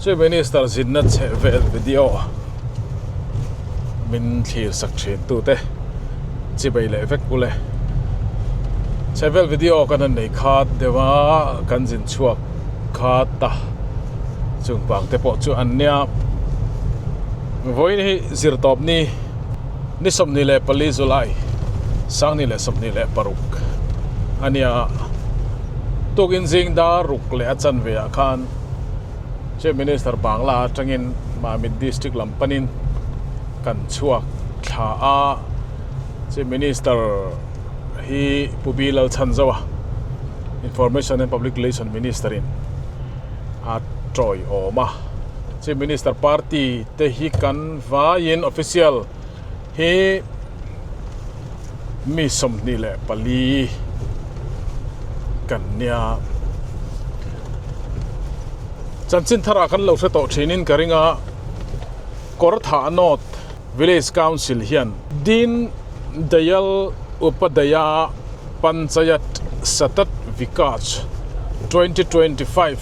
Chief Minister zinna chheh vel video min thlir sak thin tute chibei leh vek ule. Chheh vel video kan han nei khat deuh a, kan zin chhuak khat ta chung vang te pawh chu an nia. Vawiin hi zirtawp ni ni 24 July 2026 a nia. Tukin zing dar ruk leh a chanve ah khan Chief Minister Bangla atangin Mamit District lam panin kan chhuak thla a, Chief Minister hi Pu B Lalchhanzoa, Information and Public Relation Minister in a tawiawm a. Chief Minister party te hi kan vaiin official hi mi 24 kan nia. Chanchin tharah kan lo hre tawh thinin ka ring a, Kawrthah North Village Council hian Deen Dayal Upadhyaya Panchayat Satat Vikas 2025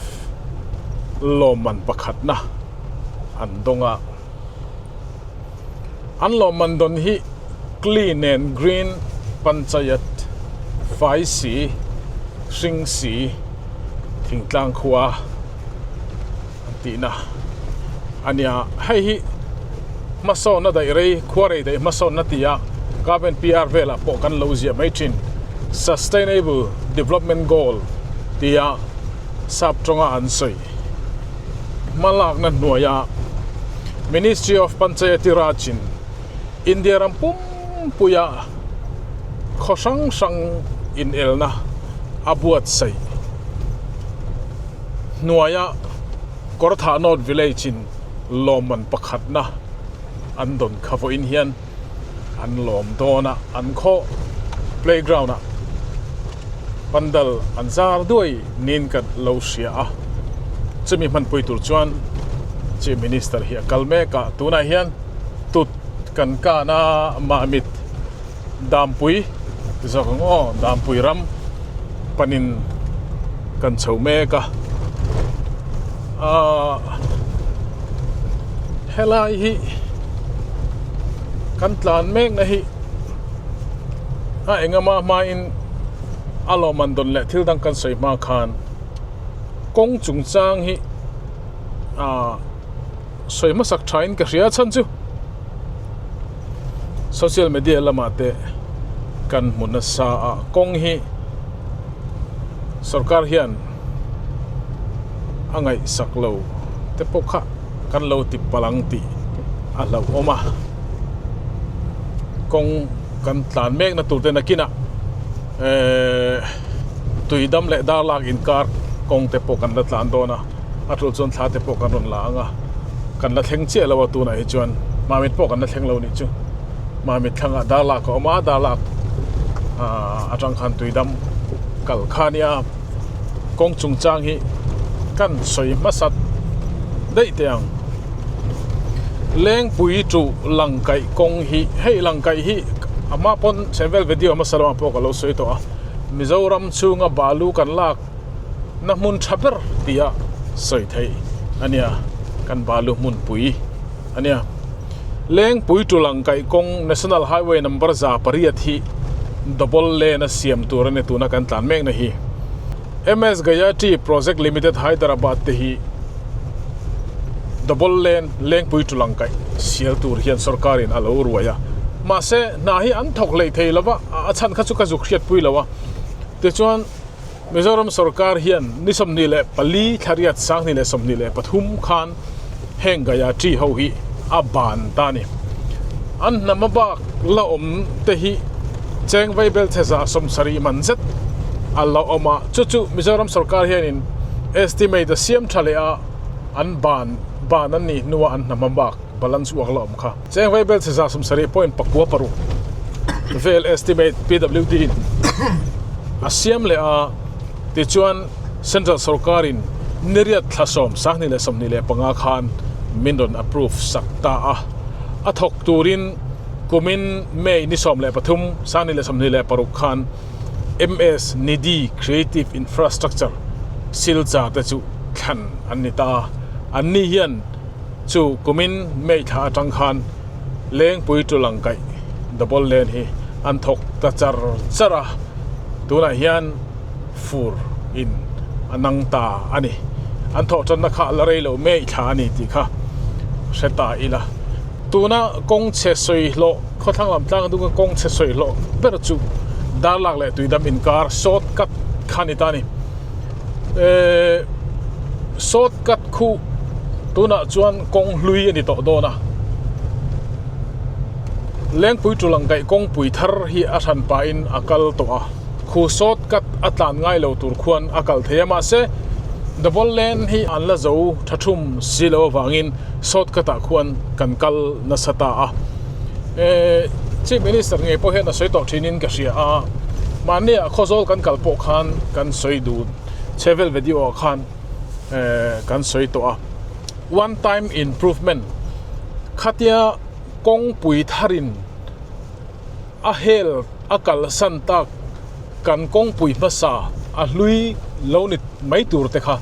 lawmman pakhatna an dawng a. An lawmman dawn hi Clean and Green Panchayat fai si, hring si, thingtlang khua an tihna a nia. Hei hi hmasawnna daih rei, khua rei daih hmasawnna tia Government PR velah pawh kan lo ziah mai thin. Sustainable Development Goal tia sap tawnga an sawi. Hmalakna hnuaia Ministry of Panchayati Raj in India ram pumpuia khaw hrang hrang inelna a buatsaih hnuaia Kawrthah North Village in lawmman pakhatna an dawn kha vawiin hian an lawm dawn a, an khaw playground ah pandal an zar duai niin ka lo hria a, chumi hmanpui tur chuan Chief Minister hi a kal mek a, tunah hian tut kan kan a Mamit Dampui ti zawk ang aw Dampui ram panin kan chho mek a, ahh helai hi kan tlan mek na hi a engemaw hmain a lawmman dawn leh thil dang kan sawi hma khan kawng chungchang hi ahh sawi hmasak thain ka hria chhan chu social media lamah te kan hmu nasa a kawng hi sorkar hian a ngaihsak lo te pawh kha kan lo ti palh ang tih a hlauhawm a kawng kan tlan mek na tur te nakinah ehh tuidam leh darlak inkar kawng te pawh kan la tlan dawn a. A tul chuan thla te pawh kan rawn la ang a, kan la thleng chiah lo a tunah hi chuan Mamit pawh kan la thleng lo nih chu. Mamit thlangah darlak a awm a, darlak aah atang khan tuidam kal kha a nia. Kawng chungchang hi kan sawi hmasat daih teh ang. Lengpui tuh langkaih kawng hi, hei langkaih hi amah pawn chhehvel video hmasa lamah pawh ka lo sawi tawh a, Mizoram chhunga balu kan lak na hmun tha ber tia sawi theih a nia, kan balu hmunpui a nia. Lengpui Tulang kaih kawng National Highway number 108 hi double lane a siam tur a ni tuna kan tlan mek na hi. MS Gayatri Project Limited Hyderabad te hi double lane Lengpui Tulang kaih sial tur hian sorkarin a lo ruai a, mahse hna hi an thawk hleih thei lova, a chhan kha chu ka zuk hriatpui lo a, tichuan. Mizoram sorkar hian ni 24 thla riat 2023 khan heng Gayatri ho hi a ban ta a ni. An hnam a bak la awm te hi cheng vaibel chhe 70 man zet a la awm a, chu chu Mizoram sorkar hianin estimate a siam tha leh a, an ban ban an nih hnua an hnam a bak balance uak la awm kha cheng vaibel chhe 70.96 vel estimate PWD in a siam leh a, tichuan Central sorkarin niriat thla 10 2025 khan min rawn approve sak ta a, a thawk turin kumin May ni 13 2026 khan MS Nidhi Creative Infrastructure Silchar te chu thlan an ni ta a. Anni hian chu kumin May thla atang khan Lengpui to Langkaih double lane hi an thawk ta char char a, tunah hian fur in a nang ta a ni. An thawh tanna kha a la rei lo May thla a ni tih kha hre ta ila. Tuna kawng chhe sawi hlawh, khawthlang lam tlang dunga kawng chhe sawi hlawh ber chu Darlak leh Tuidam inkar short cut kha a ni ta a ni. Ehh short cut khu tunah chuan kawng hlui a ni tawh dawn a. Lengpui Tulangkaih kawngpui thar hi a hran pahin a kal tawh a. Khu short cut a tlan ngai lo tur khuan a kal thei a mahse double lane hi an la zo tha thum si lo avangin short cut ah khuan kan kal nasa ta a. Ehh Chief Minister ngei pawh hian a sawi tawh thinin ka hria a, mahni ah Khawzawl kan kal pawh khan kan sawi dun chhevel video ah khan ehh kan sawi tawh a. One time improvement khatia kawngpui tharin a hel a kalsan tak kan kawngpui hmasa a hlui lo ni mai tur te kha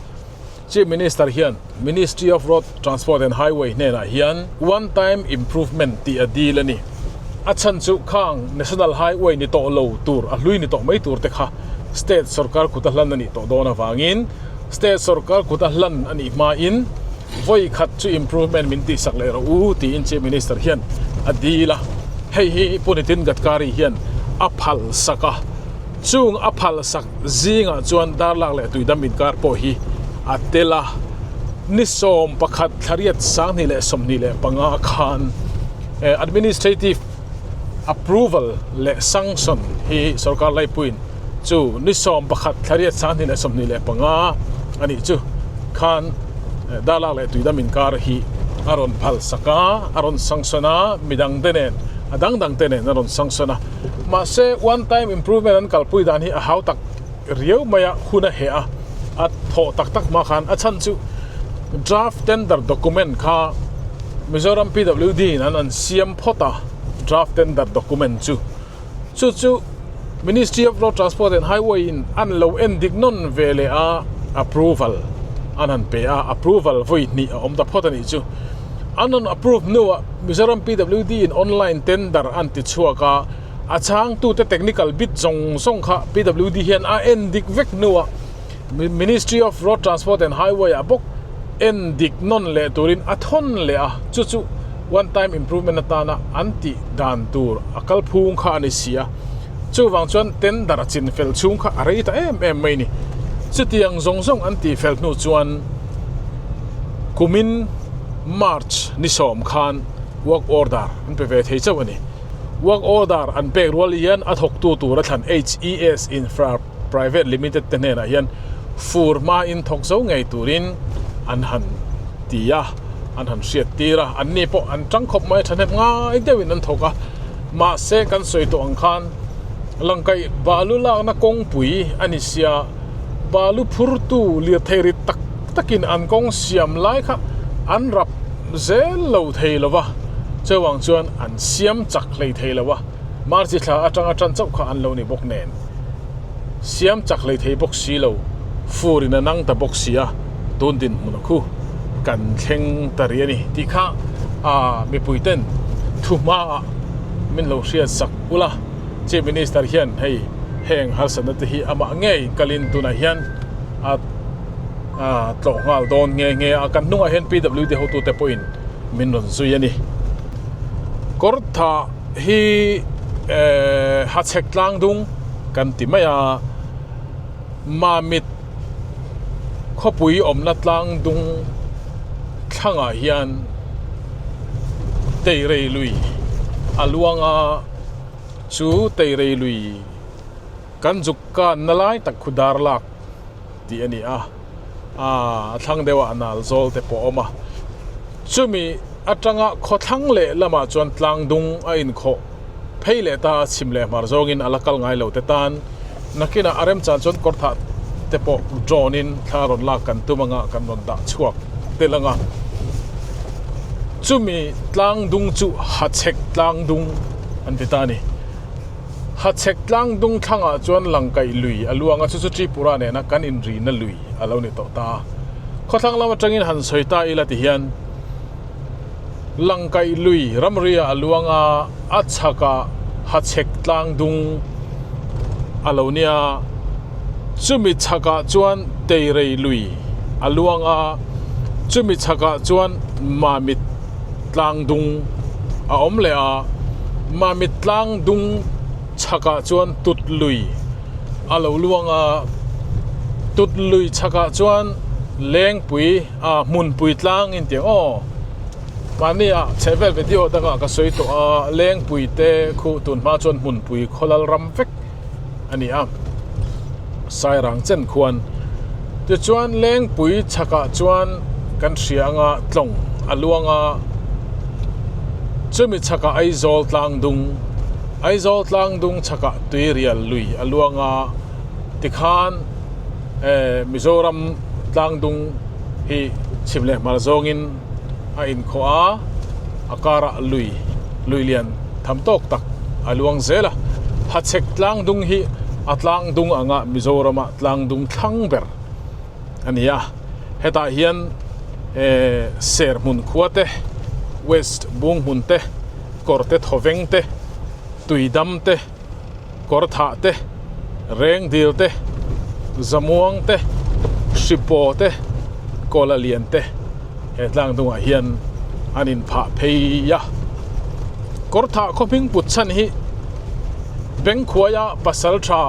Chief Minister hian Ministry of Road Transport and Highway hnenah hian one time improvement tih a dil a ni. A chhan chu khang National Highway ni tawh lo tur a hlui ni tawh mai tur te kha State sorkar kut a hlan a nih tawh dawn avangin State sorkar kut a hlan a nih hmain vawi khat chu improvement min tihsak leh rawh u tiin Chief Minister hian a dil a, hei hi Pu Nitin Gadkari hian a phal sak a, chung a phal sak zingah chuan Darlak leh Tuidam inkar pawh hi a tel a, ni 11 thlariat 2025 khan Administrative Approval leh Sanction hi sorkar laipuiin chu ni 11 thlariat 2025 a nih chu khan Darlak leh Tuidam inkar hi a rawn phal sak a, a rawn sanction a, midang te nen a dang dang te nen a rawn sanction a. Mahse one time improvement an kalpui dan hi a hau tak riau mai a, hun a heh a, a thawh tak tak hma khan a chhan chu draft tender document kha Mizoram PWD in an an siam phawt a, draft tender document chu. Chu chu Ministry of Road Transport and Highway in an lo en dik nawn ve leh a, approval an han pe a, approval vawi hnih a awm ta phawt a nih chu. An rawn approve hnuah Mizoram PWD in online tender an ti chhuak a, a chhangtute technical bid zawng zawng kha PWD hian a en dik vek hnuah Ministry of Road Transport and Highway ah bawk en dik nawn leh turin a thawn leh a, chu chu one time improvement atana an tih dan tur a kalphung kha a ni si a, chuvang chuan tender chin fel chhung kha a rei ta em em mai a ni. Chutiang zawng zawng an tih fel hnu chuan kumin March ni sawm khan work order an pe ve thei chauh a ni. Work order an pek rual hian a thawktu tur a thlan HES Infra. Private Limited te hnenah hian fur hmain thawk zo ngei turin an han ti a, an han hriat tir a, anni pawh an tang khawp mai a, thahnem ngai deuhin an thawk a, mahse kan sawi tawh ang khan Langkaih balu lakna kawngpui a ni sia, balu phurtu lirthei rit tak takin an kawng siam lai kha an rap zel lo thei lo va, chuvang chuan an siam chak hlei thei lo a. March thla atanga tan chauh kha an lo ni bawk nen, siam chak hlei thei bawk si lo, fur in a nang ta bawk si a, tun dinhmun a khu kan thleng ta rih a ni tih kha a mipui ten thu hma ah min lo hriat sak ula, Chief Minister hian hei heng harsatna te hi amah ngei kalin tunah hian a tlawh nghal dawn nghe nghe a, kan hnungah hian PWD hotute pawhin min rawn zui a ni. Kawrthah hi Hachhek tlang dung kan ti mai a, Mamit khawpui awmna tlang dung thlangah hian Teirei lui a luang a, chu Teirei lui kan zuk kanna lai tak khu Darlak tih a ni a, a thlang deuhah nal zawl te pawh a awm a, chumi atanga khawthlang leh lamah chuan tlang dung a inkhawh phei leh ta a, chhim leh hmar zawngin a la kal ngai lo te tan nakinah a remchan chuan kawr thah te pawh drone in thla rawn lak kan tum anga kan rawn dah chhuak tel anga chumi tlang dung chu hachhek tlang dung an ti ta a ni. Hachhek tlang dung thlangah chuan Langkaih lui a luang a, chu chu Tripura nena kan inrina lui a lo ni tawh ta. Khawthlang lam atangin han sawi ta ila ti hian Langkaih lui ramria a luang a, a chhakah hachhek tlang dung a lo nia. Chumi chhakah chuan Teirei lui a luang a, chumi chhakah chuan Mamit tlang dung a awm leh a, Mamit tlang dung chhakah chuan Tut lui a lo luang a, Tut lui chhakah chuan Lengpui a hmunpui tlang in tih ang aw mahni ah chhehvel video dangah ka sawi tawh a Lengpui te khu tun hma chuan hmunpui khawlal ram vek a ni a Sairang chen khuan tichuan Lengpui chhakah chuan kan hria anga tlawng a luang a chumi chhakah Aizawl tlang dung Aizawl tlang dung chhakah Tuirial lui a luang a tikhan eh Mizoram tlangdung hi chhim leh hmar zawngin a inkhawh a, a karah lui lui lian tham tawk tak a luang zel a. Hachhek tlangdung hi a tlangdung anga Mizorama tlangdung thlang ber a ni a. Hetah hian eh Serhmun khua te, West Bunghmun te, Kawrte Thawveng te, Tuidam te, kawr thah te, reng dil te, zamuang te, hripaw te, kawla lian te he tlang dungah hian an inphah phei a. Kawr thah khaw hming put chhan hi Bengkhuaia pasal tha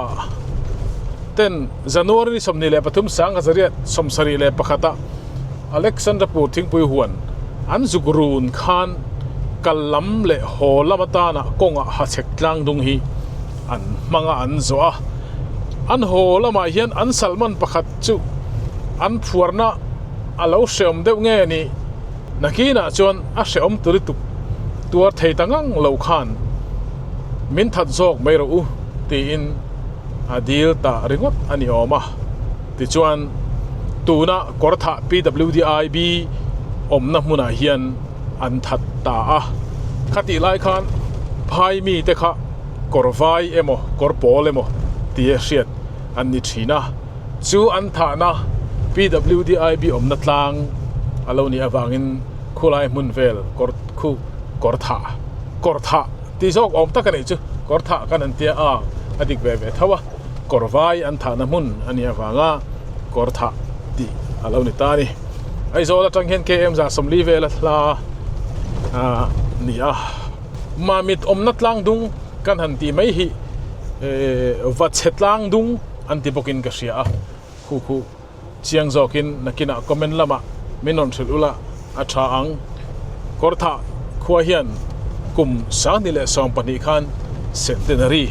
ten January ni 23 1971 ah Alexandrapur thingpui huan an zuk run khan kal lam leh haw lam atana kawngah hachhek tlang dung hi an hmang a an zawh a. An haw lamah hian an salman pakhat chu an phuarna a lo hrehawm deuh nge ni? Nakinah chuan a hrehawm tu lutuk tuar thei ta ngang lo khan min that zawk mai rawh u tiin a dil ta ringawt a ni awm a. Tichuan, tuna Kawrthah PWDIB awmna hmunah hian an that ta a. Khatih lai khan phai mite kha kawr vai emaw kawr pawl emaw tia hriat an ni thin a. Chu an thahna PWDIB awmna tlang a lo nih avangin khulai hmun vel kawr khu Kawrthah Kawrthah tih zawk awm tak a nih chu Kawrthah kan an tia a, a dik ve ve tho a. Kawr vai an thahna hmun a nih avanga kawr thah tih a lo ni ta a ni. Aizawl atang hian KM 140 vela hla a ni a. Mamit awmna tlang dung kan han tih mai hi va chhe tlang dung an ti bawkin ka hria a, khu khu Chiang zawkin nakinah comment lamah min rawn hrilh ula a tha ang. Kawrthah khua hian kum 2012 khan centenary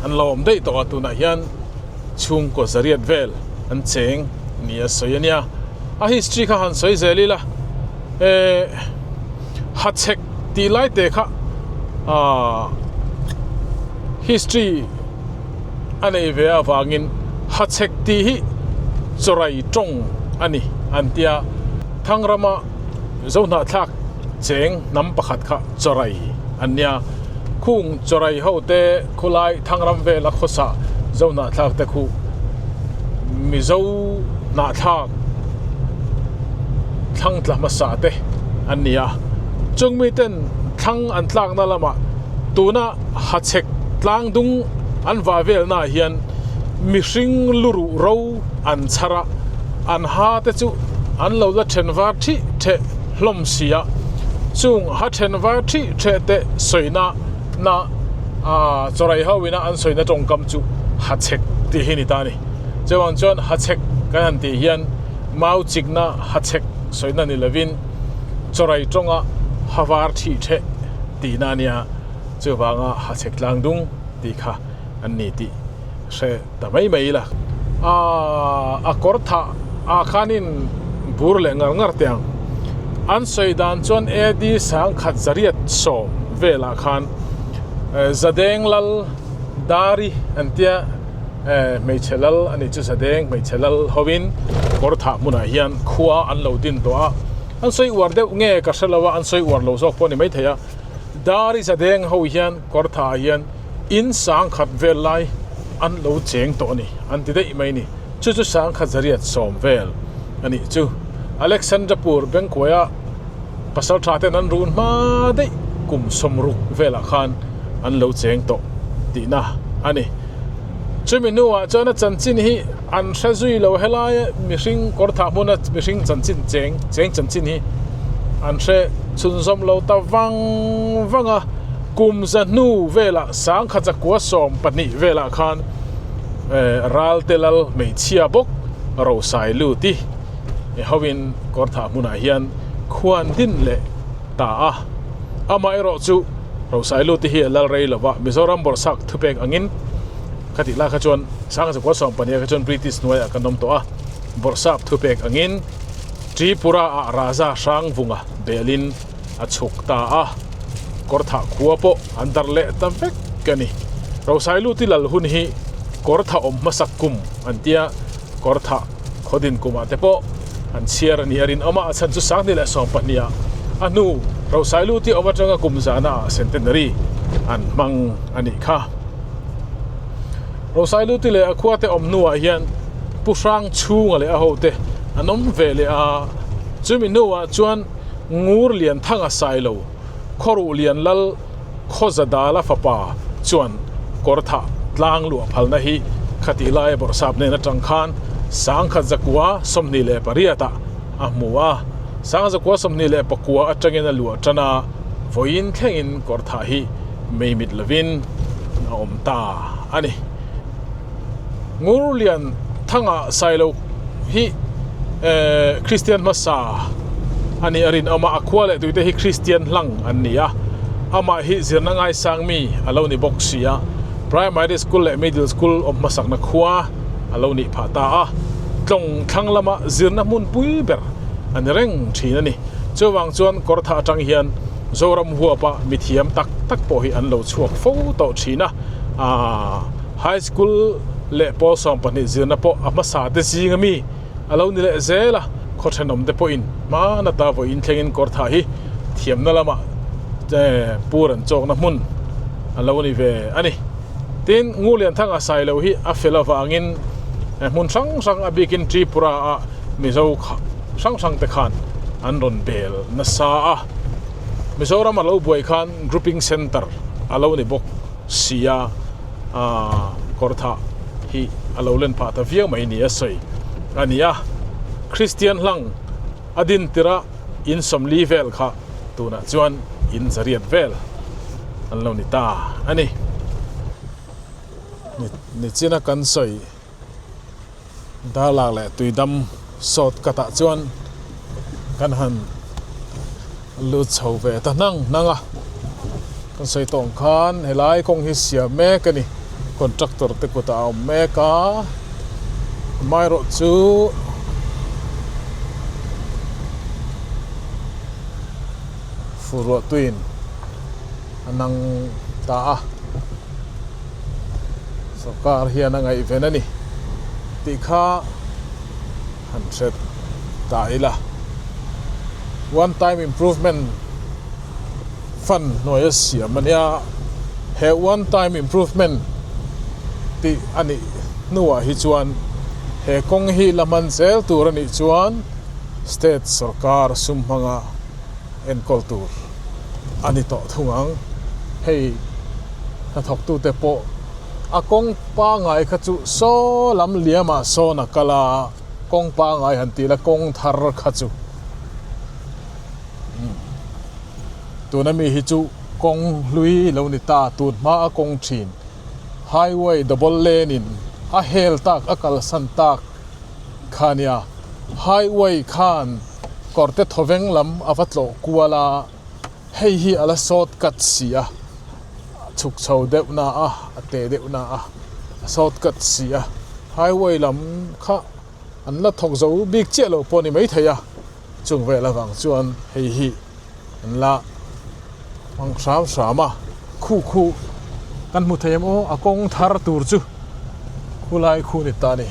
an lo awm daih tawh a, tunah hian chhungkaw zariat vel an cheng nia sawi a nia. A history kha han sawi zel ila eh hachhek tih lai te kha ah history a nei ve avangin hachhek tih hi chawrai tawng a ni an tia. Thangrama Zohnahthlak cheng hnam pakhat kha chawrai an nia. Khung chawrai ho te khulai Thangram vela khawsa Zohnahthlak te khu Mizo hnahthlak thlang tla hmasa te an ni a. Chung miten thlang an tlakna lamah tuna Hachhek tlang dung an vah velnaah hian mihring luruh ro an chhar a, an ha te chu an lo la then var thih theh hlawm si a, chung ha then var thih theh te sawina na chawrai ho ina an sawina tawngkam chu Hachhek tih hi ni ta a ni. Chuvang chuan Hachhek kan han tih hian mau chikna Hachhek sawina ni lovin chawrai tawnga ha var thih theh tihna a nia. Chuvanga hachhek tlang dung tih kha an ni tih hre ta mai mai ila. A kawr thah ah khanin bur leh ngar ngar teh ang. An sawi dan chuan AD 1110 velah khan Zadeng lal Dari an tia hmeichhe lal a nih chu Zadeng hmeichhe lal hovin kawr thah hmunah hian khua an lo din tawh a. An sawi uar deuh nge ka hre lo a, an sawi uar lo zawk pawh a ni maithei a. Dari zadeng ho hian kawr tha hian in 10,000 vel lai an lo cheng tawh a ni an ti daih mai a ni. Chu chu 1110 vel a nih chu. Alexandrapur Bengkuaia pasal tha ten an run hma daih kum sawmruk velah khan an lo cheng tawh tihna a ni. Chumi hnuah chuan a chanchin hi an hre zui lo helai mihring kawr thah hmuna mihring chanchin cheng cheng chanchin hi an hre chhunzawm lo ta vang vang a, kum za hnu velah sangkhat zakua 12 velah khan eh Ralte Lal hmeichhia bawk Rosai lut i hoin kawr thah hmunah hian khuan din leh ta a, amaherawh chu Rosai lut i hi a lal rei lo va, Mizoram bawrhsak thupek angin kha tih lai kha chuan Sangzakua 12 kha chuan British hnuaiah kan awm tawh a, bawrhsap thupek angin Tripura ah Raja Hrangvunga belin a chhuk ta a, Kawrthah khua pawh an dar leh ta vek a ni. Rosai lut i lal hun hi Kawrthah awm hmasak kum an tia, Kawrthah khawdin kumah te pawh an chhiar a ni a rinawm a, a chhan chu 2012 ah a hnu Rosai lut i awm atanga kum zana ah centenary an hmang a nih kha. Rosailuti leh a khuate awm hnuah hian Pu Hrang chhunga leh a hote an awm ve leh a, chumi hnuah chuan Ngur Lianthanga Sailo, Khawruh Lian Lal Khawzadala fapa chuan Kawrthah tlang luah phalna hi khatih laia bawrhsap hnen atang khan 1928 ah a hmu a, 1929 atangin a luah tan a, vawiin thlengin Kawrthah hi meimit lovin a awm ta a ni. Ngurlian Thanga Sailo hi Kristian hmasa a nih a rinawm a, a khua leh tuite hi Kristian hlang an ni a, amah hi zirna ngaisang mi a lo ni bawk si a, Primary School leh Middle School awm hmasakna khua a lo nih phah ta a, tlawng thlang lama zirna hmunpui ber a ni reng thin a ni. Chuvang chuan Kawrthah atang hian Zoram huapa mithiam tak tak pawh hi an lo chhuak fo tawh thin a, aah High School leh pawl 12 zirna pawh a hmasa te zing ami a lo ni leh zel a, khaw thenawm te pawhin hmana ta vawiin thlengin Kawrthah hi thiamna lamah pur an chawkna hmun a lo ni ve a ni. Tin, Ngulianthanga Sailo hi a fel avangin hmun hrang hrang a bikin Tripura ah Mizo hrang hrang te khan an rawn bel nasa a. Mizoram a lo buai khan grouping centre a lo ni bawk si a, Kawrthah hi a lo len phah ta viau mai ni a sawi a ni a. Kristian hlang a din tirh a in 40 vel kha tunah chuan in 800 vel an lo ni ta a ni. Nichina kan sawi. Darlak leh tuidam sawt katah chuan kan han lut chho ve ta hnang hnang a, kan sawi tawng khan helai kawng hi siam mek a ni, contractor te kutah a awm mek a, amaherawh chu fur ruah tuiin a nang ta a. Sorkar hian a ngaihven a ni tih kha han hre ta ila. One time improvement fund hnuaia siam a nia, he one time improvement tih a nih hnuah hi chuan he kawng hi la hman zel tur a nih chuan state sorkar sum hmanga enkawl tur a ni tawh thung ang. Hei hnathawktute pawh a kawng pangngai kha chu saw lam liamah sawn a kal a, kawng pangngai han tih la kawng thar kha chu tuna mi hi chu kawng hlui lo ni ta tun hma a kawng thin highway double lane in a hel tak a kalsan tak kha nia highway khan kawrte thawveng lam a va tlawh kual a. Hei hi a la sawt cut si a, a chhuk chho deuh na a, a te deuh na a, a sawt cut si a, highway lam kha an la thawk zo bik chiah lo pawh a ni maithei a, chung vel avang chuan hei hi an la hmang hram hram a, khu khu kan hmu thei em aw, a kawng thar tur chu khulai khu ni ta a ni,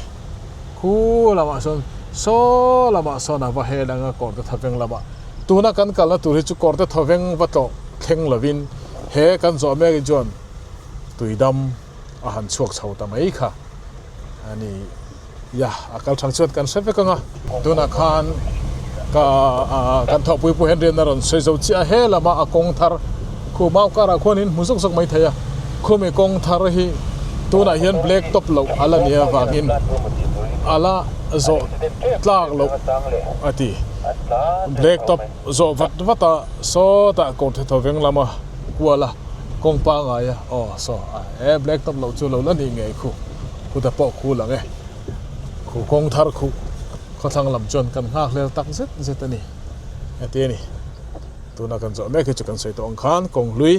khu lamah sawn saw lamah sawn a va hel ang a kawr te thaveng lamah. Tuna kan kalna tur hi chu kawrte thawveng va tlawh thleng lovin he kan zawh mek hi chuan tuidam a han chhuak chho ta mai kha a ni. Ya, a kal thang chuan kan hre vek ang a, tunah khan Ka kan thawhpui Pu Henry-a'n a rawn sawi zo chiah a, he lama a kawng thar khu mau karah khuan in hmu zawk zawk mai thei a, khumi kawng thar hi tunah hian black top loh a la nih avangin a la zawh tlak loh a ti. Black top zawh vat vat a sawtah kawrthe thaw veng lama kual a kawng pangngai a aw saw he black top loh chu lo la nih ngei khu khuta pawh khu lang e khu kawng thar khuh. Khawthlang lam chuan kan nghak hlel tak zet zet a ni a ti a ni. Tuna kan zawh mek hi chu kan sawi tawh ang khan kawng hlui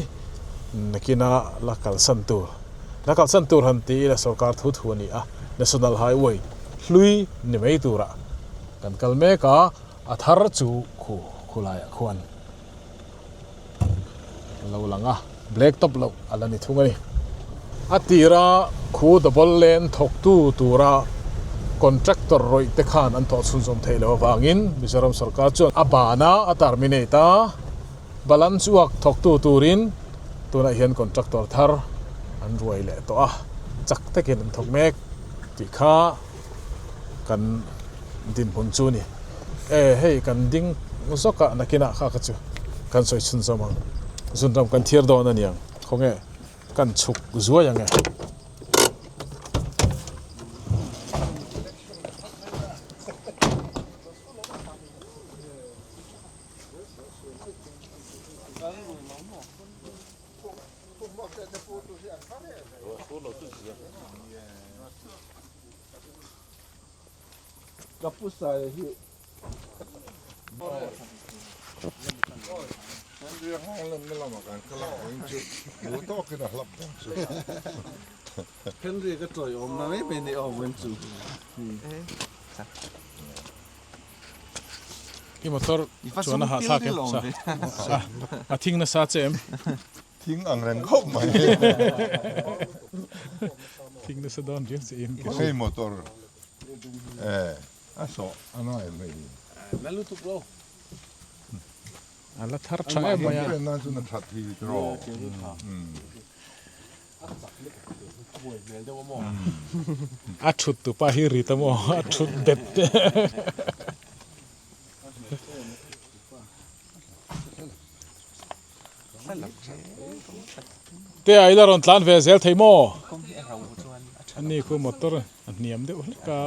nakina la kalsan tur la kalsan tur han ti ila sorkar thu thu a ni a, National Highway hlui ni mai turah kan kal mek a, a thar chu khu khulaiah khuan. A lo lang a, black top loh a la ni thung a ni. A tira khu double lane thawktu tura contractor rawih te khan an thawh chhunzawm theih loh avangin Mizoram sorkar chuan a ban a, a terminate a, balance work thawktu turin tunah hian contractor thar an ruai leh tawh a, chak takin an thawk mek tih kha kan dinhmun chu a ni. E hei kan ding zawk a nakinah kha kha chu kan sawi chhun zawm ang zunram kan thiar dawn a niang khawnge kan chhuk zuai ang e. Ka pu saia hi. Henry ka chawi awm na mai mai ni awm in chu. I motor chuan a hahthlak em sa a thing nasa che em. Thing ang reng khawp mai. Thing nasa dawn riau che in. Hei motor eh a sawh a ngai em hei hi. Na lutuk lo. A la thar tha em mai a. An nan chuan a that hi tiraw. A thut tupa hi rit a maw a thut bet. Te a ila rawn tlan ve zel thei maw? Ani khu motor a hniam deuh hlek a.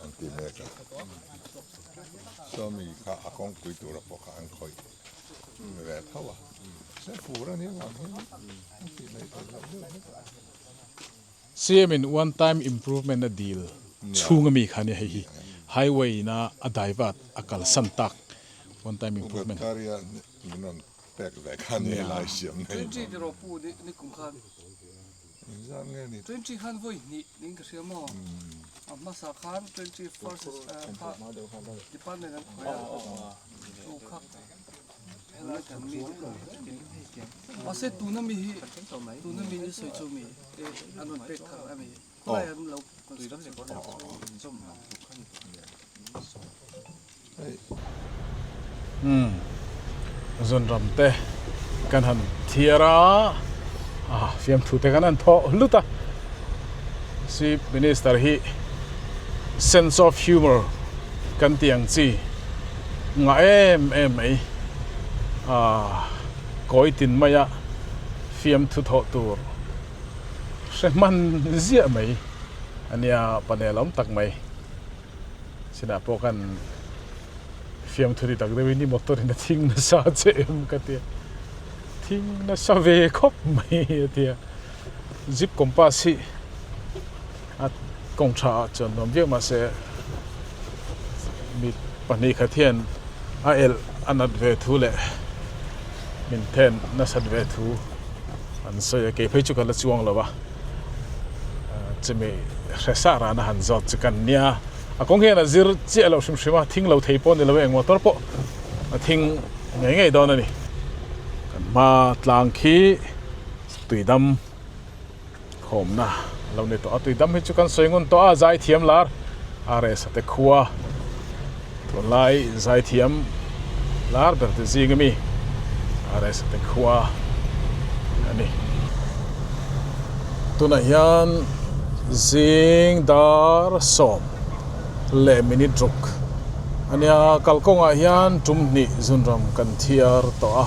An ti mek a, sawmi kha a kawngpui tura pawh kha an khawih ve tho a, se fur a nia vang hian an tih mai theih loh deuh hlek a. CM in one time improvement a dil chhung ami kha nia hei hi highway in a a divert a kalsan tak one time improvement. Pu Gadkari-a min rawn pek ve kha nia lai siam nei. Twenty tiraw pu ni kum khan. Engzat nge ni? Twenty khan vawi hnih ning ka hria maw? A hmasa khan twenty first kha department an khawih a, chu kha helai kan mi te kha. Mahse tuna mi hi tuna mi ni sawi chu mi an rawn pek thar a mi khawlai an lo construction Umm zunram te kan han thiar a, ah fiamthu te kan han thawh hlut a, Chief Minister hi sense of humour kan tih ang chi ngah em em mai, ah kawi tin maia fiamthu thawh tur hre hman ziah mai a nia panel awm tak mai. Chinah pawh khan fiamthu ti tak deuhin i motor in a thing nasa che em ka ti a, thing nasa ve khawp mai a ti a, jeep compass hi a kawng tha ah chuan nuam viau mahse mi pahnih khat hian a elh a nat ve thu leh min then nasat ve thu an sawi a, kei phei chu ka la chuang lo a. Chumi hre sa rana han zawt chu kan nia. A kawng hian a zir chiah loh hrim hrim a, thing lo thei pawh ni lo e, eng motor pawh a thing ngei ngei dawn a ni. Kan hma tlang khi tuidam khawmna a lo ni tawh a, tuidam hi chu kan sawi ngun tawh a, zaithiam lar RS a te khua tunlai zaithiam. lar ber te zing ami RS te khua a ni. Tunah hian zing dar 10 leh minute ruk a nia, kalkawngah hian tum hnih zunram kan thiar tawh a,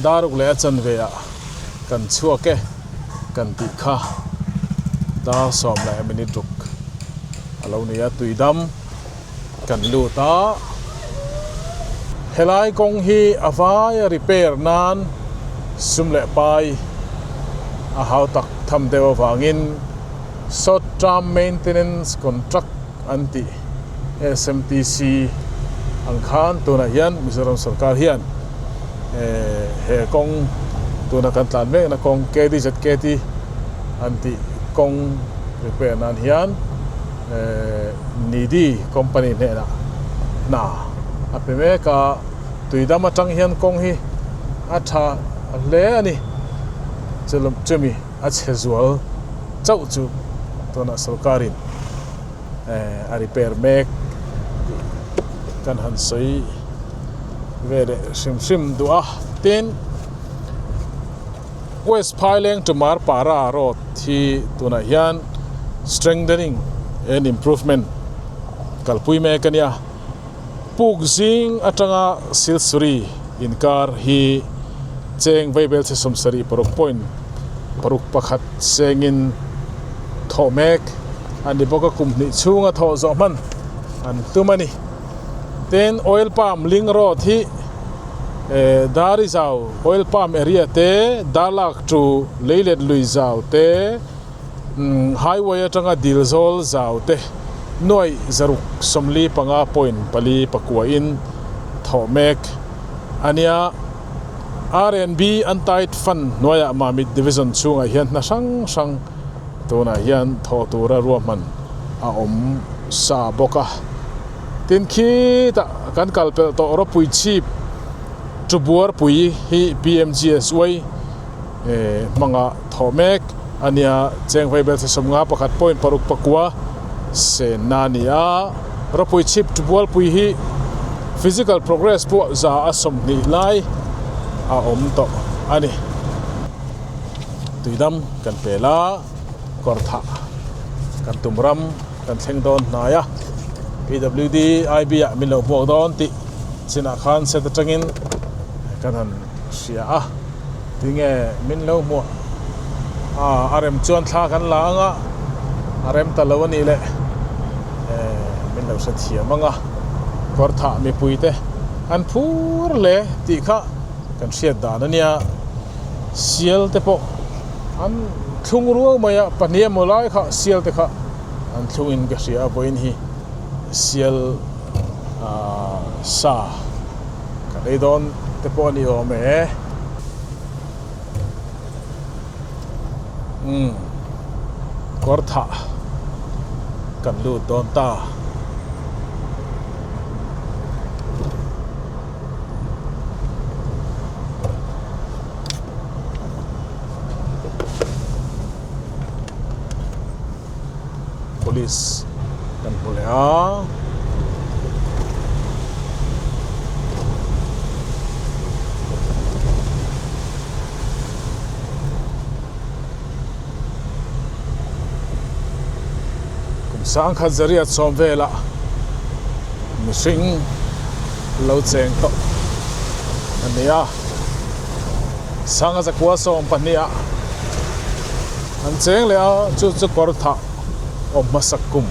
dar ruk leh a chanve ah kan chhuak e kan tih kha dar 10 leh minute ruk a lo ni a, tuidam. Kan lut a, helai kawng hi a vaia repair nan sum leh pai a hau tak tham deuh avangin short term maintenance contract an tih SMTC ang khan tunah hian Mizoram sorkar hian he kawng tuna kan tlan mekna kawng KDZKT an tih kawng repair nan hian Nidhi company hnenah hna a pe mek a, tuidam atang hian kawng hi a tha hle a ni. Chumi a chhe zual chauh chu tunah sorkarin a repair mek tih kan han sawi ve leh hrim hrim duh a. Tin, West Phaileng to Marpara road hi tunah hian strengthening and improvement kalpui mek a nia. Puk zing atanga Silsuri inkar hi cheng vaibel chhe 76 point 6 1 sengin thawh mek a ni bawk a, kum hnih chhunga thawh zawh hman an tum a ni. Tin, Oil Palm Link Road hi. Dari zau oil palm area te darlak chu leilet lui zau te highway atanga dil zawl zau te nuaih 645 point 4 pakua in thawh mek a nia. R&B Untied Fund hnuaiah Mamit Division chhungah hian hna hrang hrang tunah hian thawh tura ruahman a awm sa bawk a. Tin khitah kan kal pelh tawh rawpui chhip Tubuarpui hi PMGSY hmanga thawh mek a nia. Cheng vaibel thla 51 point 6 pakua senna a ni a. Rawpui chhip Tubualpui hi physical progress pawh 20% lai a awm tawh a ni. Tuidam kan pel a, kawrthah kan tum ram. Kan thleng dawn hnai a, PWD IB ah min lo hmuak dawn tih chinah khan set atangin kan han hria a, tinge min lo hmuah a, a rem chuan thla kan la ang a, a rem ta lo a nih leh min lo hre thiam ang a, kawr thah mipui te an phur hle tih kha kan hriat dan a nia, sial te pawh. An thlung ruau mai a, pahnih emaw lai kha sial te kha an thlungin ka hria a, vawiin hi sial ah sa kan ei dawn te pawh a ni awm e. Umm kawr thah kan lut dawn ta. Police kan hmu leh a. Kum sangkhat zariat sawm velah mihring lo cheng tawh a ni a. Sanga zakua 12 ah an cheng leh a, chu chu kawr thah awm hmasak kum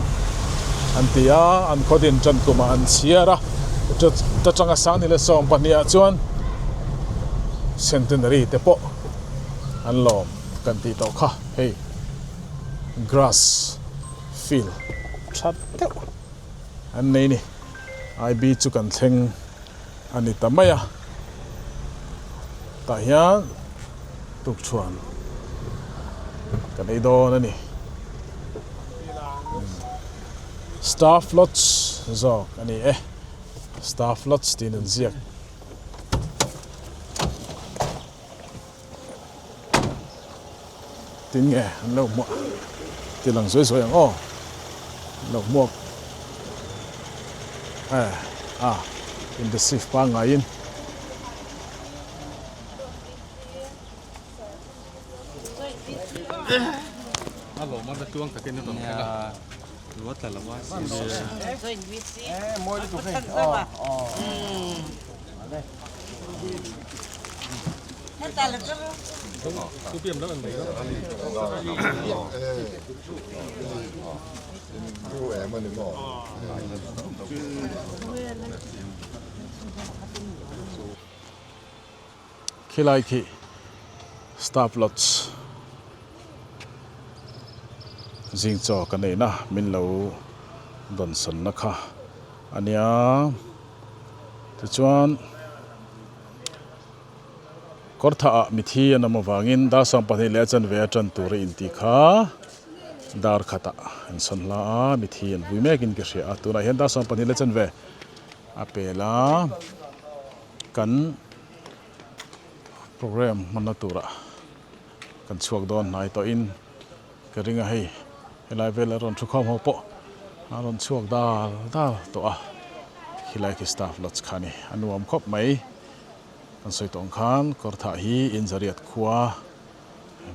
an ti a, an khaw din tan kumah an chhiar a, ta tanga sang ni leh 12 ah chuan centenary te pawh an lawm kan tih tawh kha hei grass field tha deuh an nei ni IB chu kan thleng a ni ta mai a, tah hian tukchhuan kan ei dawn a ni. Staff Lodge zawk a ni e, Staff Lodge tiin an ziak. Tin nge an lo hmuah ti lang zuai zuai ang aw an lo hmuak eh a in receive pangngai in. Khilai khi staff lodge zing chaw ka neihna min lo dawnsawnna kha a nia tichuan kawr thah ah mithi an awm avangin dar 12 leh a chanve a tan tur a intih kha dar khatah an sawn hla a mithi an vui mekin ka hria a tunah hian dar 12 leh a chanve a pel a. Kan program hmanna turah kan chhuak dawn hnai tawhin ka ring a hei helai vela rawn thu khawm ho pawh a rawn chhuak dal dal tawh a khilai khi staff lodge kha a ni a nuam khawp mai kan sawi tawh ang khan kawrthah hi Inzariat khua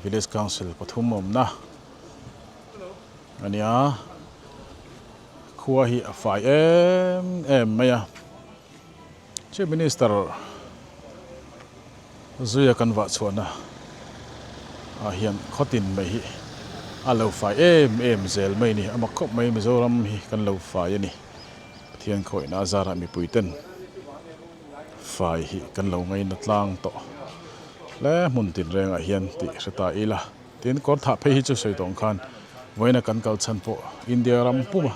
village council pathum awmna a nia khua hi a fai em em mai a. Chief Minister zuia kan vah chhuahna ah hian khawtin mai hi a lo fai em em zel mai a ni. A mak khawp mai Mizoram hi kan lo fai a ni. Pathian khawihna a zarah mipui ten fai hi kan lo ngaina tlang tawh hle hmun tinrengah hian tih hre ta ila. Tin, kawr thah phei hi chu sawi tawng khan vawiina kan kal chhan pawh India ram puma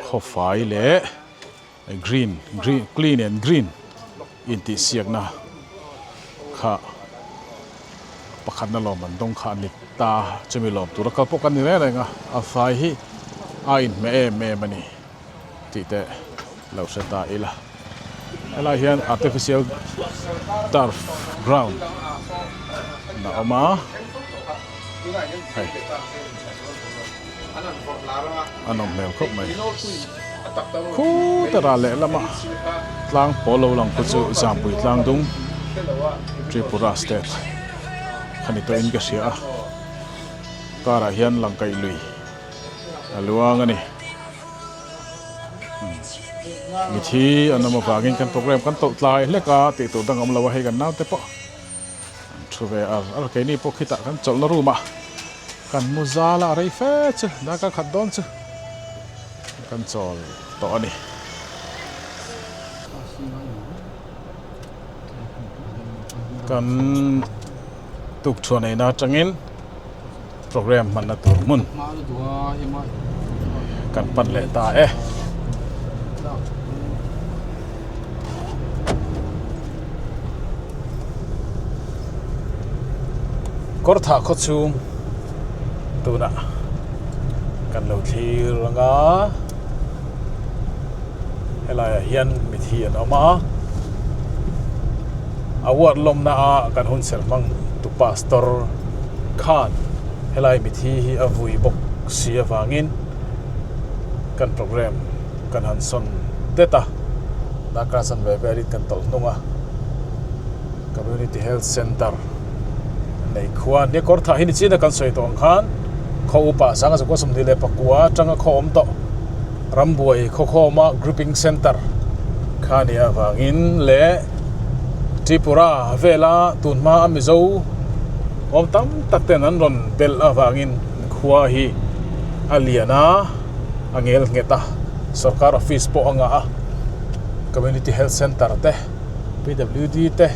khawfai leh Green green clean and green intihsiakna kha pakhatna lawm an dawng kha a ni ta chumi lawm tura kal pawh kan ni reng reng a a fai hi a inhmeh em em a ni tih te lo hre ta ila helai hian artificial turf ground a awm a hei. A nawm hmel khawp mai. Khutara lehlama tlang pawl lo lang khu chu Zampui tlang dung Tripura state kha ni tawhin ka hria a. Karah hian Langkaih lui a luang a ni. Mithi an awm avangin kan program kan tawlh tlai hlek a tih tur dang awm lo a hei kan naute pawh. An thu ve ar ar keini pawh khitah kan chawlhna room ah kan mu zal a rei fe chu darkar khat dawn chu kan chawl tawh a ni. Kan tukthuan eina atangin program hmanna tur hmun kan pan leh ta e. Kawr thah khaw chhung tunah kan lo thlir ang a helaiah hian mithi an awm a award lawmna a kan hun serh hmang tu pastor khan helai mithi hi a vui bawk si avangin kan program kan han sawn det a darkar chanve velin kan tawlh hnung a community health center nei khua nia kawr thah hi ni chin a kan sawi tawh ang khan khaw upa sanga zakua 24 atanga khaw awm tawh rambuai khawkhawma grouping center kha nia avangin leh Tripura vela tunhma a Mizo awm tam tak ten an rawn belh avangin khua hi a lian a a ngel nghet a sorkar office pawh a ngah a community health center te P_W_D te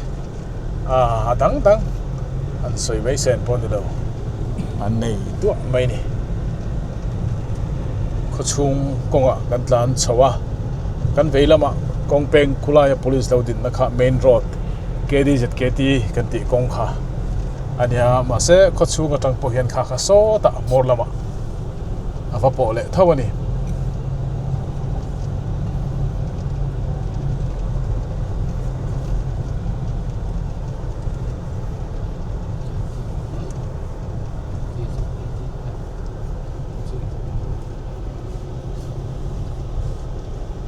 a dang dang an sawi mai sen pawh a ni lo an nei duah mai a ni khawchhung kawngah kan tlan chho a kan vei lamah kawng peng khulaia police lo dinna kha main road K_D_Z_K_T kan tih kawng kha a nia mahse khawchhung atang pawh hian kha kha sawtah hmawr lamah a va pawh leh tho a ni.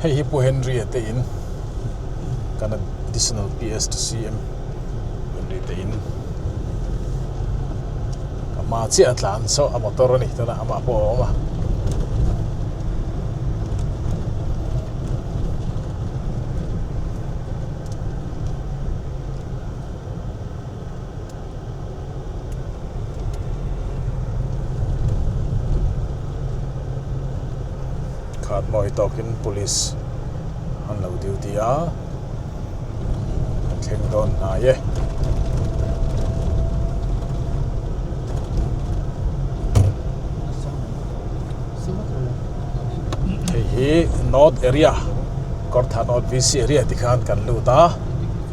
Hei hi Pu Henry a te in kan additional PS to CM Henry te in. hma chiah a tlan saw a motor a ni tunah amah pawh a awm a. Khat mawi tawkin police an lo duty a an thleng dawn hnai e. Hei hi North area Kawrthah North VC area tikhan kan lut a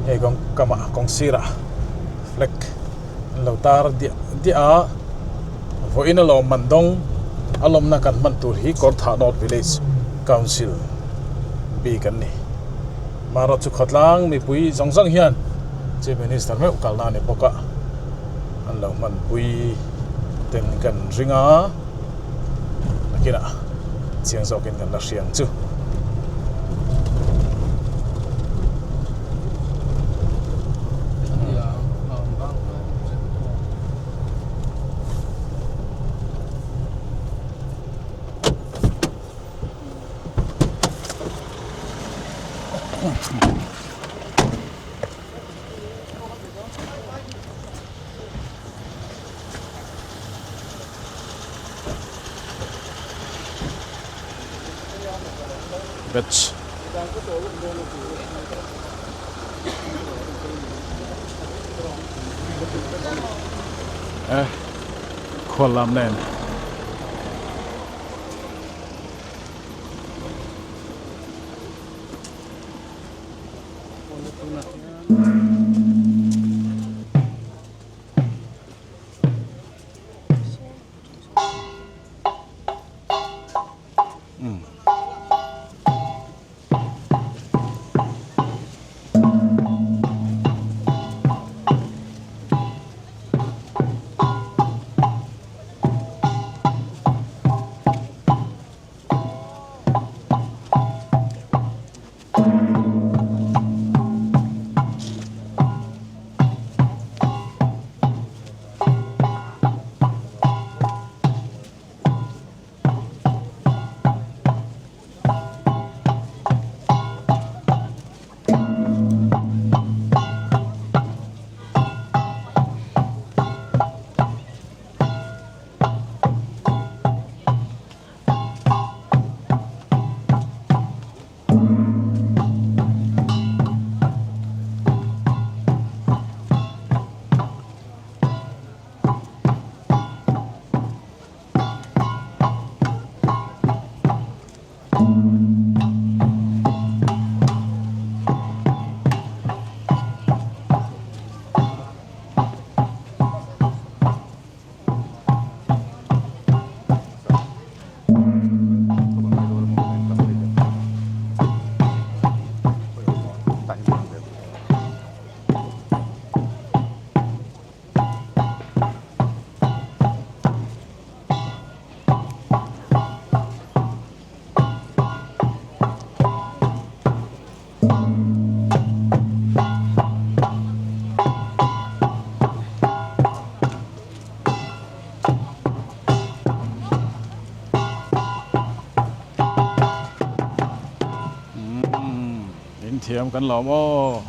hei kawng kamah kawng sirah flag an lo tar diah diah a vawiin a lawm man dawng a lawmna kan hman tur hi Kawrthah North Village Council bik an ni marawh chu khawtlang mipui zawng zawng hian Chief Minister meuh kalna a ni bawk a an lo hmanpui ten kan ring a nakinah chiang zawkin kan la hria ang chu. Batch eh khual lam nen. In thiam kan lawm aw.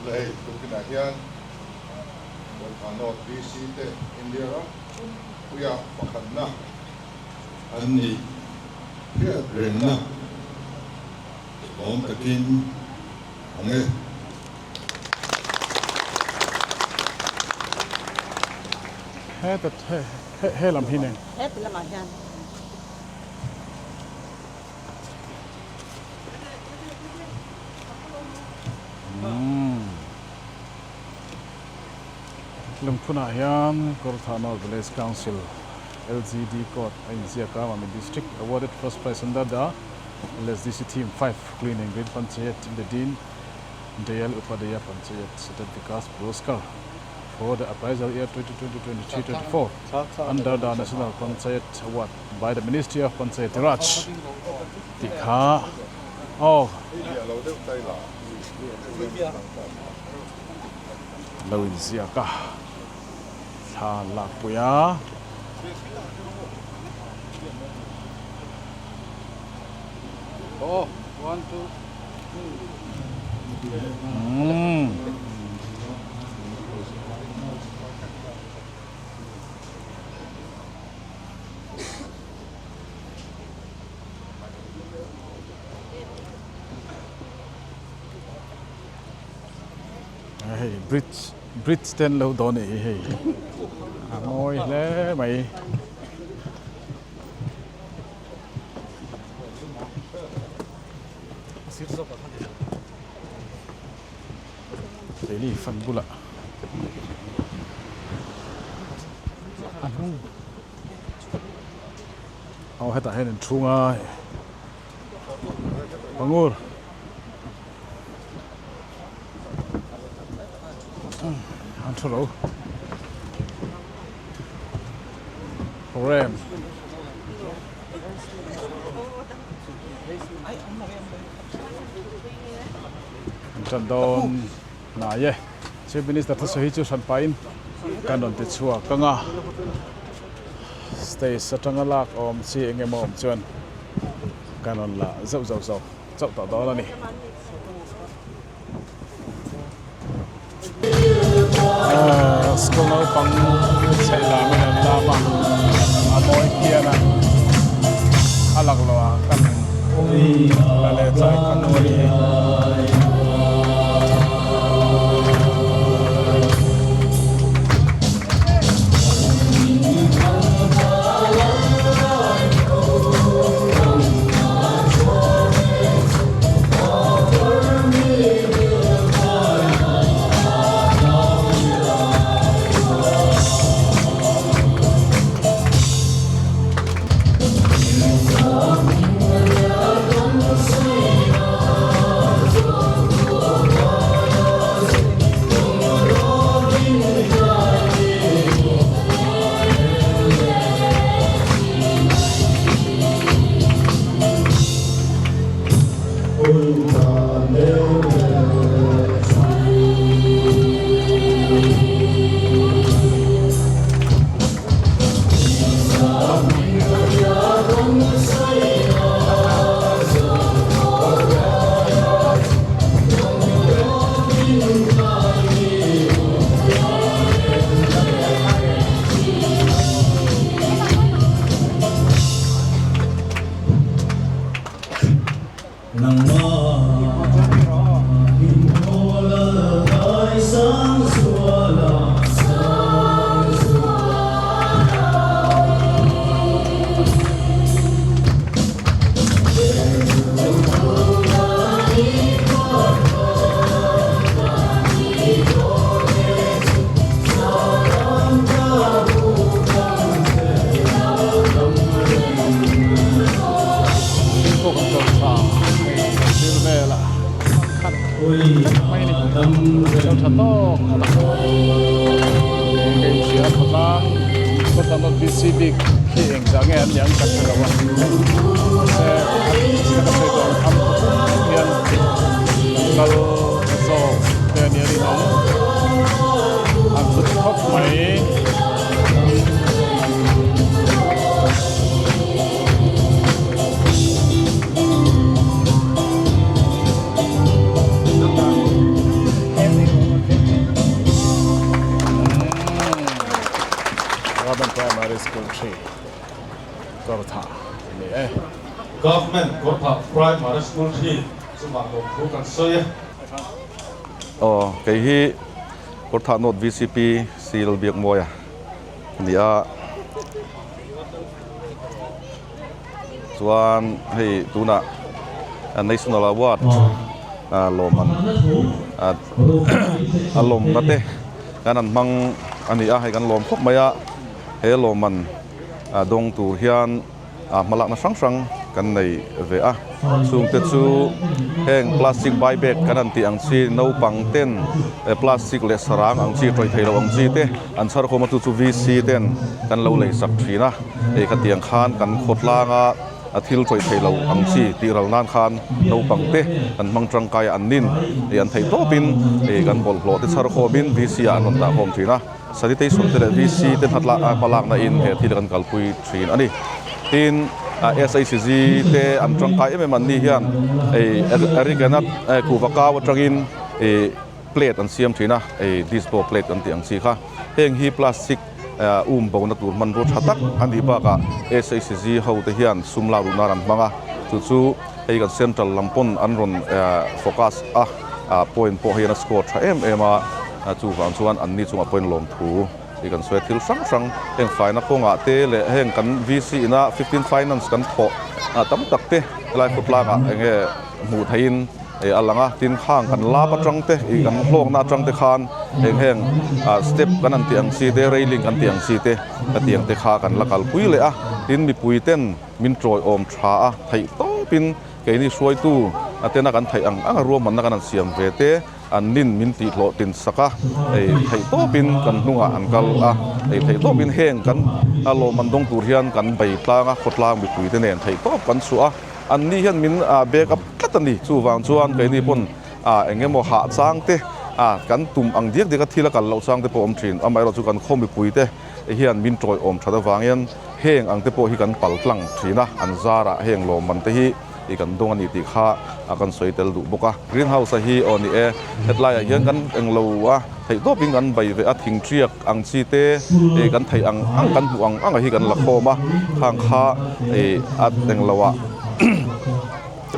Hei tunkinah hian Kawrthah North VC te India ram puia pakhatna an nih hriat rengna lawm takin ang e. Heta he lam hi nen. Heti lamah hian. Lungphunah hian Kawrthah North Village Council, LGD Court a inziak a, Mami District awarded first prize under the LSDC Theme 5 Clean and Green Panchayat in the Deen Dayal Upadhyaya Panchayat Satat Vikas Puraskar for the appraisal year 2022-23-24 under the National Panchayat Award by the Ministry of Panchayati Raj tih kha aw. lo inziak a, thla an lakpui a. Hei bridge bridge te an lo dawn a nih hi hei a mawi hle mai. Keini fan bulah a hnung aw hetah hian in chhung a Pangur an thu lo rem an tan dawn hnai e Chief Minister thusawi hi chu hran pahin kan rawn ti chhuak ang a stage atanga lak awm chi eng emaw awm chuan kan rawn la zauh zauh zawk chauh tawh dawn a ni. School naupang chheih lamin an lam a, a mawi phian a, a laklawh ah kan la leh chai khat a ni. Pawh kan chawlh tha hei kan thil velah khat vek mai a ni chawlh tha tawk khat a hei hria khawtlang khawtlang dawt VC bik khi eng zah nge an niang ka hre lo a mahse a ka sawi tawh ang kham khawpum hian kan kal zawk te a nia rinawm an hlut khawp mai. Government Primary School 3 Kawrthah ni e. Government Kawrthah Primary School 3 chungah lawmthu kan sawi e. Aw, kei hi Kawrthah North VCP C Lalbiakmawia a ni a. Chuan hei tunah National Award lawmman a lawmna te kan han hmang a ni a, hei kan lawm khawp mai a, he lawmman dawng tur hian hmalakna hrang hrang kan nei ve a, chungte chu heng plastic bai bag kan han tih ang chi naupang ten plastic leh sarang ang chi tawih thei lo ang chi te an chhar khawm a chu chu VC ten kan lo lei sak thin a, hei khatiang khan kan khawtlang a. a thil tawih thei lo ang chi tih ral nan khan naupang te kan hmang tangkai a an nin ih an theih tawpin ih kan bawlhhlawh te chhar khawmin VC ah an rawn dah khawm thin a sanitation te leh VC te hnatlak a hmalakna in he thil kan kalpui thin a ni tin ah SHG te an tangkai em em an ni hian ih Eric-a kuhva kau atangin ih plate an siam thin a ih dispo plate kan tih ang chi kha heng hi plastic um bona tur hmanrua tha tak a nih bakah SHG ho te hian sum lak duh nan an hmang a chu chu hei kan central lam pawn an rawn focus a point pawh hian a score tha em em a chuvang chuan an ni chungah pawhin lawmthu hi kan sawi a thil hrang hrang heng faina kawngah te leh heng kan VC ina 15 finance kan thawh tam tak te helai khawtlangah eng nge hmuh theihin ih a lang a tin khang kan lap atang te ih kan hlawkna atang te khan eng heng ah step kan han tih ang chi te railing kan tih ang chi te hetiang te kha kan la kalpui leh a tin mipui ten min tawiawm tha a theih tawpin keini hruaitu a tena kan theih ang ang a ruahmanna kan han siam ve te an nin min tih hlawh tin sak a ei theih tawpin kan hnungah an kal a ei theih tawpin heng kan a lawmman dawng tur hian kan bei tlang a khawtlang mipui te nen theih tawp kan chhuah a. An ni hian min back up tlat a ni. Chuvang chuan keini pawn eng emaw hah chang te kan tum ang diak diak a thil a kal loh chang te pawh a awm thin. Amaherawh chu kan khaw mipui te hian min tawiawm that avang hian heng ang te pawh hi kan pal tlang thin a, an zarah heng lawmman te hi kan dawng a ni tih kha kan sawi tel duh bawk a. Green house a hi aw ni e, hetlaiah hian kan englo a theih tawpin kan bei ve a, thing tiak ang chi te ih kan theih ang ang kan hmuh ang ang a hi kan la khawm a, khang kha ih a englo ah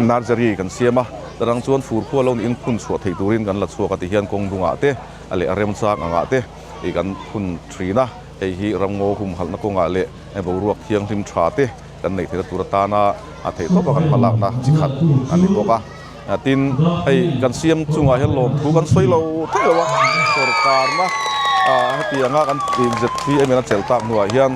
nursery kan siam a, tarang chuan fur khua lo niin phun chhuah theih turin kan la chhuak a ti hian kawng dungah te a leh a remchang angah te ih kan phun thin a, hei hi ramngaw humhalhna kawngah leh boruak thianghlim tha te kan neih theihna tur atana a theih tawp a kan hmalakna chi khat a ni bawk a. Tin, hei kan siam chungah hian lawmthu kan sawi lo thei lo a, sorkarna hetianga kan ZPM in a chelh tak hnuah hian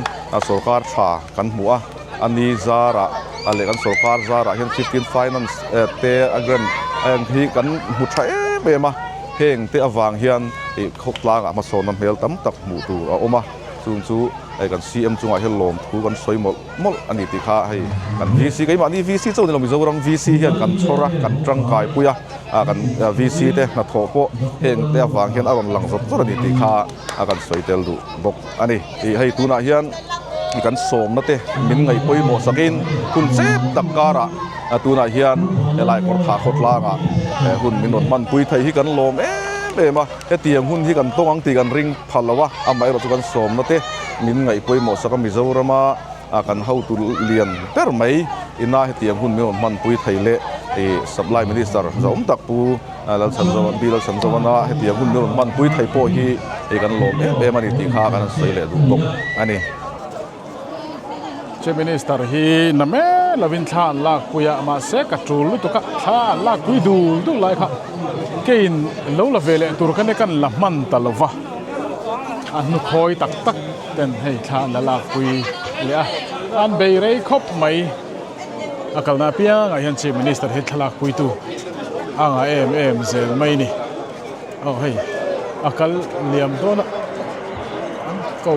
sorkar tha kan hmu a, a ni zarah leh kan sorkar zarah hian 15 finance te a grant hi kan hmu tha em em a, heng te avang hian ih khawtlangah hmasawnna hmel tam tak hmuh tur a awm a, chung chu hei kan CM chungah hian lawmthu kan sawi mawlh. mawlh a ni tih kha hei kan VC keimahni VC chauh ni lo Mizoram VC hian kan chhawr a kan tangkai pui a ah kan VC te hnathawh pawh heng te avang hian a rawn lang zawt zawt a ni tih kha a kan sawi tel duh bawk a ni ih hei tunah hian kan sawmna te min ngaih pawimawh sakin hun chep tak karah a tunah hian helai kawrthah khawtlangah hun min rawn hmanpui thei hi kan lawm em em a. Hetiang hun hi kan tawng ang tih kan ring phal lo a, amaherawh chu kan sawmna te min ngaih pawimawh sak a, Mizorama kan hotu lian ber mai ina hetiang hun min rawn hmanpui thei leh ih Supply Minister zawm tak Pu Lalchhanzova, Pi Lalchhanzovana hetiang hun min rawn hmanpui thei pawh hi ih kan lawm em em a ni tih kha kan sawi leh duh bawk a ni. Chief Minister hi na mek lovin thla an lakpui a, mahse ka tul lutuk a, thla an lakpui dul dul lai kha keiin lo la ve leh tur kha nia kan la hman ta lo va, a hnukhawi tak tak ten hei thla an la lakpui leh a, an bei rei khawp mai. A kalna apiangah hian Chief Minister hi thla lakpuitu a ngah em em zel mai a ni. Aw hei a kal liam dawn a an ko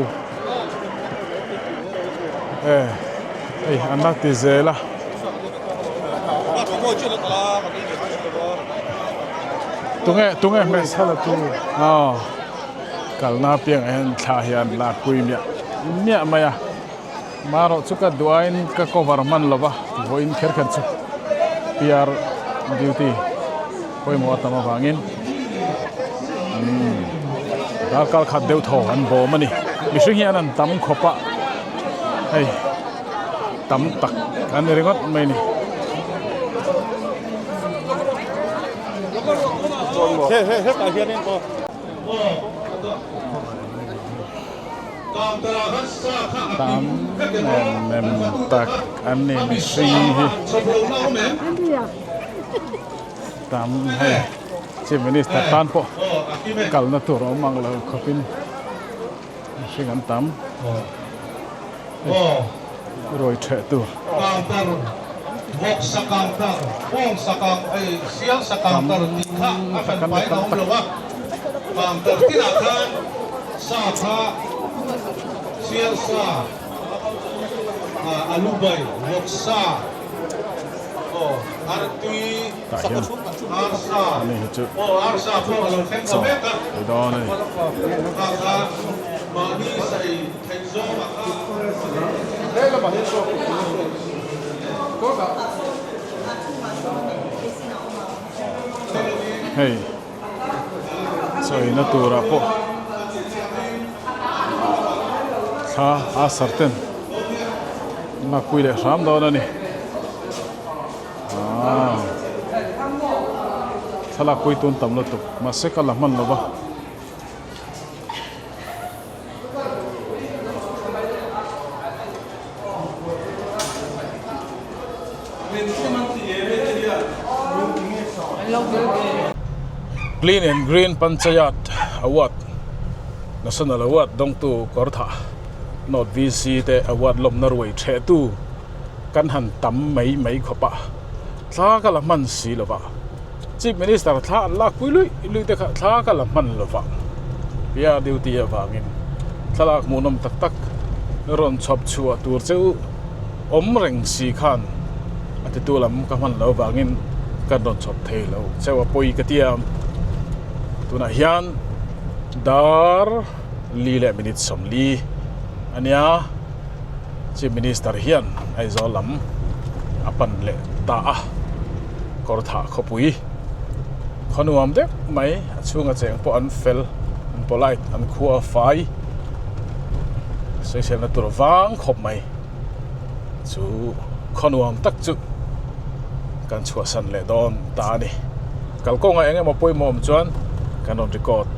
e hei an la ti zel a. Tunge tunge hmeichhe la tu aw kalna apiangah hian thla hi an lakpui miah miah mai a marawh chu ka duh aiin ka cover hman lo va vawiin kher kher chu PR duty pawimawh a tam avangin umm darkar khat deuh thaw an bawm a ni mihring hian an tam khawp a hei tam tak an ni ringawt mai a ni. Tam em em tak an ni mihring hi tam hei chief minister tan pawh kalna tur a awm ang lo khawpin mihring an tam ruai theh tur. Tam tak an ni tam tak. Alu bai, vawksa, aw artui, Tah hian arsa, ani hi chu aw arsa pawh a lo thleng ta chaw mek a. ei dawn a ni. Kha kha mahni sa ei theih zawng a kha. Hei chawina turah pawh thla a sar ten lakpui leh hram dawn a ni aaa thlalak pui tun tam lutuk mahse ka la hman lo va. Clean and Green Panchayat Award National Award dawngtu Kawrthah North VC te award lawmna ruai thehtu kan han tam mai mai khawp a, thla ka la hman si lo va, Chief Minister thla an lak pui luih luih te kha thla ka la hman lo va, PR duty avangin thlalak hmuhnawm tak tak rawn chhawp chhuah tur che u awm reng si khan a titu lam ka hman loh avangin kan rawn chhawp thei lo cheu a pawi ka ti a, tunah hian dar li leh minute 40 a nia Chief Minister hian Aizawl lam a pan leh ta a. Kawrthah khawpui khaw nuam deuh mai a chhunga cheng pawh an fel an polite an khua a fai sawiselna tur vang khawp mai chu khaw nuam tak chu kan chhuahsan leh dawn ta a ni kalkawngah eng emaw pawimawh awm chuan kan rawn record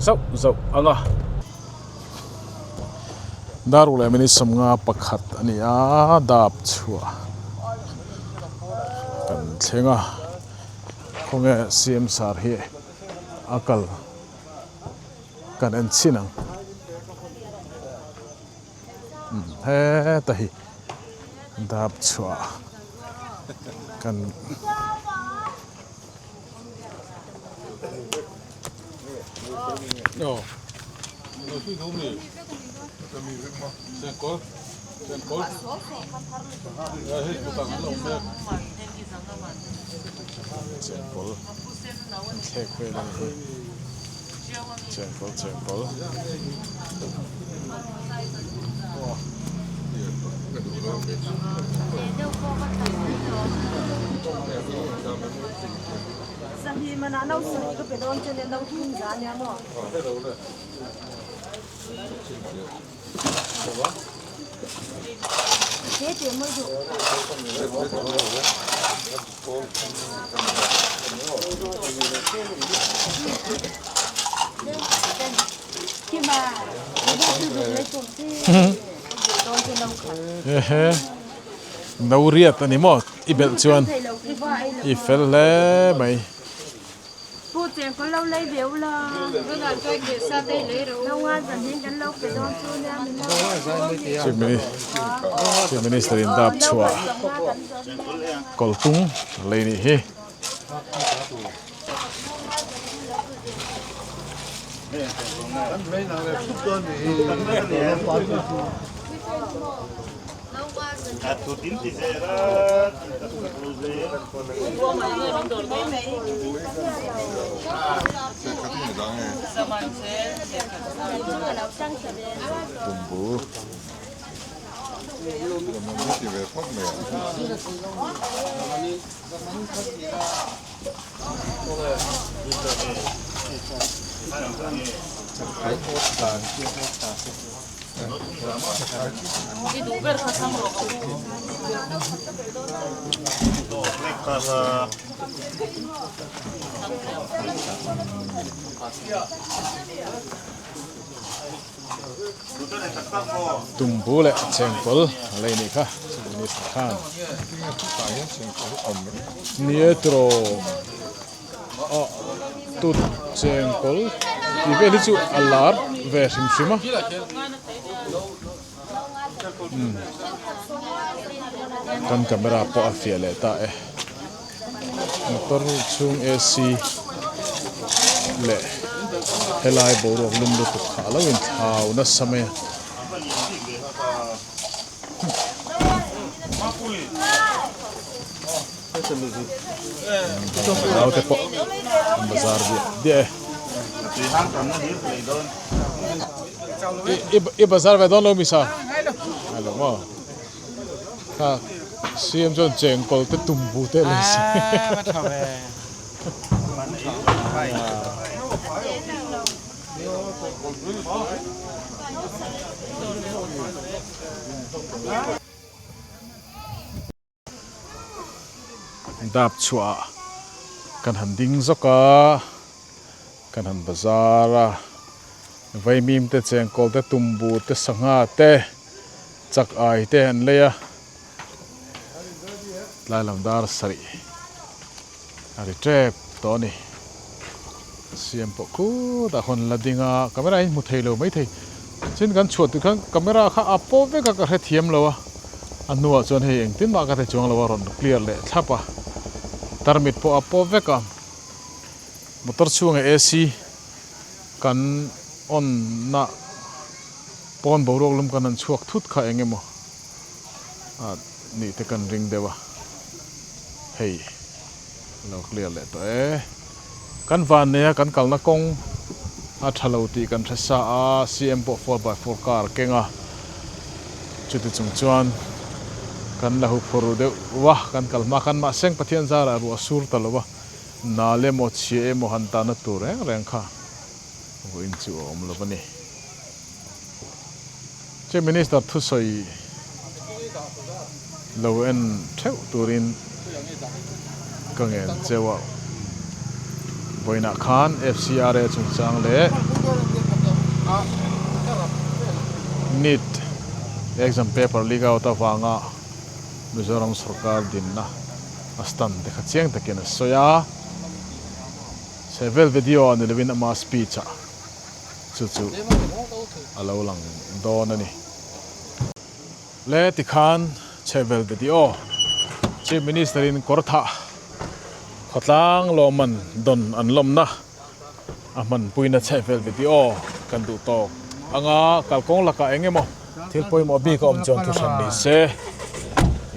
zauh zauh ang a. Daruk leh minute 51 a ni a dap chhuah kan thleng a khawnge CM sar hi a kal kan en chhin ang heta hi dap chhuah kan. Chengkawl an thlek vel a ni hi chengkawl chengkawl. No riat a ni maw i belh chuan i fel hle mai. Chief Minister in dap chhuah kawltung lei nih hi. Tumbu leh chengkawl a lei nih kha Chief Minister khan. Ni e tiraw ah tut chengkawl tih vel hi chu a lar ve hrim hrim a. Umm kan camera pawh a fiah leh ta e. Motor chhung AC leh helai boruak lum lutuk kha a lo inthlau nasa mai a. Naute pawh an bazar diah diah e. I i bazar ve dawn lo mi sa? Ngai lo maw? Kha CM chuan chengkawl te tumbu te lei si. Dap chhuah kan han ding zawk a, kan han bazar a, vaimim te chengkawl te tumbu te sangha te chak ai te an lei a, tlai lam dar sarih a ri tep tawh a ni. Siam pawh khutah khawn la ding a, camera hi hmu thei lo maithei. Chin kan chhuah tur khan camera kha a paw vek a ka hrethiam lo a, a hnuah chuan hei engtin mah ka hre chuang lo a rawn clear leh thlap a, tarmit pawh a paw vek a, motor chhungah AC kan on na pawn boruak lum kan han chhuak thut kha eng emaw a nih te kan ring deuh a, hei lo clear leh tawh e. Kan van nei a kan kalna kawng a tha lo tih kan hre sa a, CM pawh 4x4 car keng a, chuti chung chuan kan la huphur deuh va, kan kal hma khan mahseng Pathian zarah ruah a sur ta lo a, nal emaw chhia emaw han tahna tur reng reng kha vawiin chu a awm lo a ni. Chief Minister thusawi lo en theuh turin ka ngen cheu a, vawiinah khan FCRA chungchang leh NEET exam paper leak out avanga Mizoram sorkar dinna a stand te kha chiang takin a sawi a, chhehvel video ah ni lovin ama speech ah chu chu a lo lang dawn a ni. Le tikhan chhehvel video Chief Minister in kawr thah khawtlang lawmman dawn an lawmna a hmanpuina chhehvel video kan duh tawk anga kalkawng lakah eng emaw thil pawimawh bik a awm chuan thu hran ni se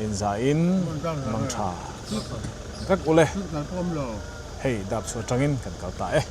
inzahin mang tha vek ule hei dap chhuah atangin kan kal ta e.